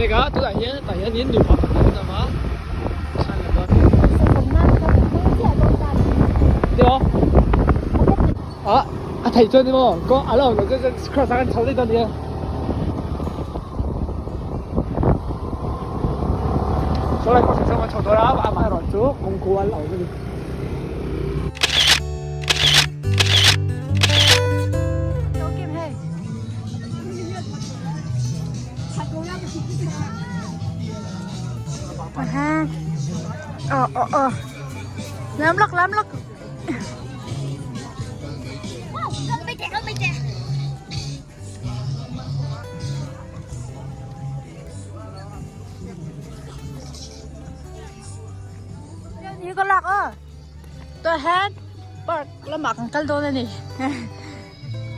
mek a tunah hian tah hianin nupa pakhat an awm a ah a theih chuan emaw kawng a la awm loh chuan chuan cross ah khan chho daih dawn nia. Saw lai cross ah sawn kan chho dawn a amaherawhchu kawng kual a awm a ni. Ờ ờ ờ. Làm lắc làm lắc. Hi ka lak a. Tah hian park lamah kan kal dawn a ni.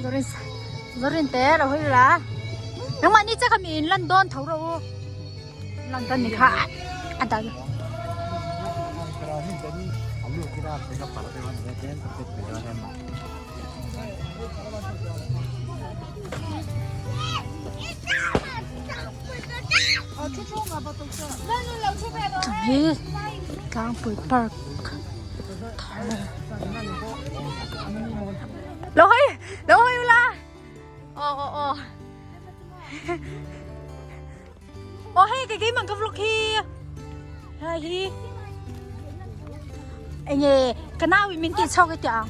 Zorin Zorin te lo hawi la. Nangmah ni che kha mi in lan dawn tho rawh u. Lan dawn ni kha a dal. Hi tlangpui park thar lo hawi lo hawi ula aw aw aw aw hei kei keimah ka vlog hi hei hi enge ka nau in min tih chhuak e tih ang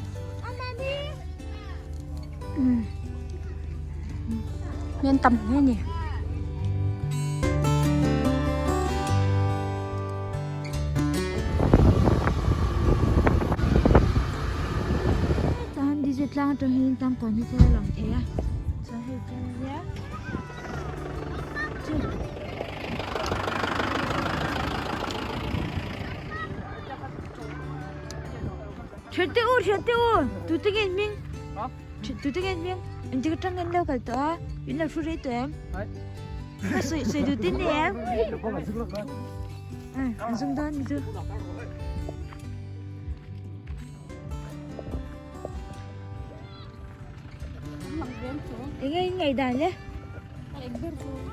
Mian tam hle a ni. Chuan DJ tlang atang hian tlang kawn hi chu a lang thei a chuan hei chu nia chu. Thian te u thian te u tute nge in hming tute nge in hming engtik atang in lo kal tawh a in lo thu rei tawh em sawi sawi duh te ni em an zum dawn ni chu. Enge in ngaih dan le?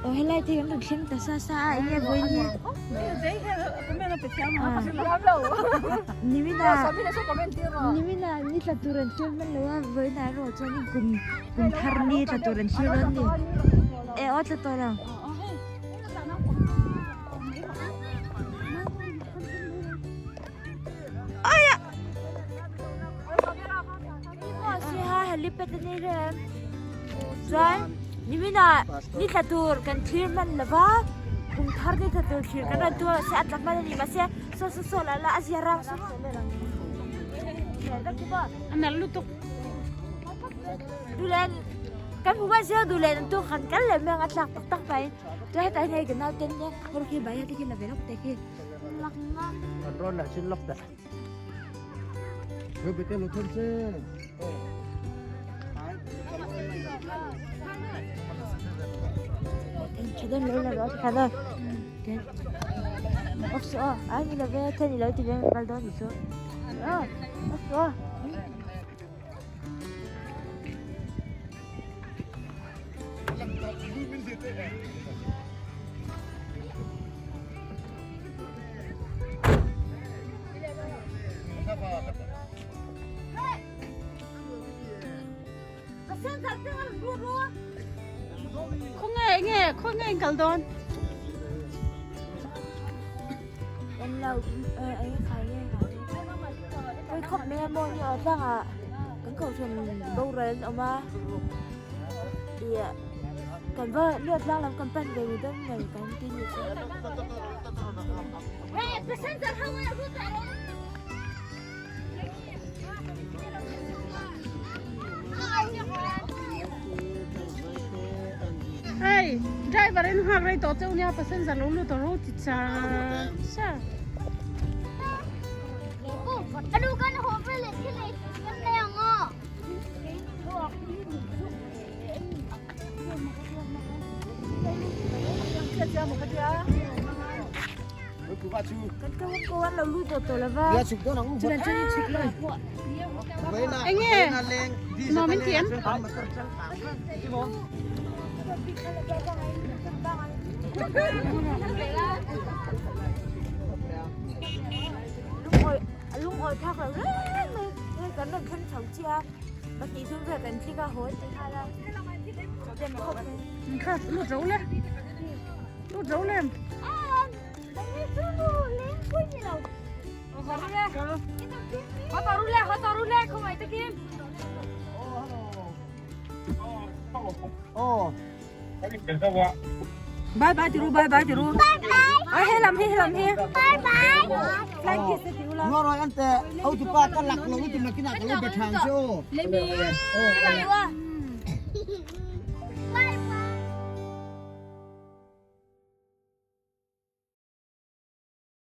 Aw helai te kan rawn thleng ta sa sa a enge vawiin hi nimina nimina ni tla tur an thlir hman lo a vawiin ah erawh chuan in kum kum thar ni tla tur an thlir dawn a ni e aw tla tawh lo. Helipad a ni reng chuan niminah ni tla tur kan thlir hman lo va kum thar ni tla tur thlir kan rawn tum a mahse a tla hman a ni mahse saw saw saw lah la a zia rang saw duhlen kan hmu hman sia duhlen an tuk han kal leh mai ang a tlak tak tak mai chuan hetah hian hei ka naute nia hawr khi bai te khi la ve lawk te khi. Khawnge enge khawnge in kal dawn? En lo eng khai nge Oi khawp mai a maw ni aw tlangah kan kohhran boral an awm a ih kan va luat tlang lam kan pan ve ni dawn mai kan ti ni chu. Hei driver in nghak rei tawh cheu nia passenger lo lut a ro ti char char. Enge nuam in ti em? Lungawi a lungawi thlak lo reng mai hei kan rawn thleng chho chiah a pahnih thum vel kan thlik a haw an ti nghal a dem khawp mai. Kha lut zo le lut zo le. Bye bye tiru bye bye tiru. Bye bye. Ai he lam hi he lam hi. Bye bye. Flying kiss te tiru la. Ngo rồi anh tè, ông tụ pa ka lak lo tu na kina ka lo be thang che o. Let me.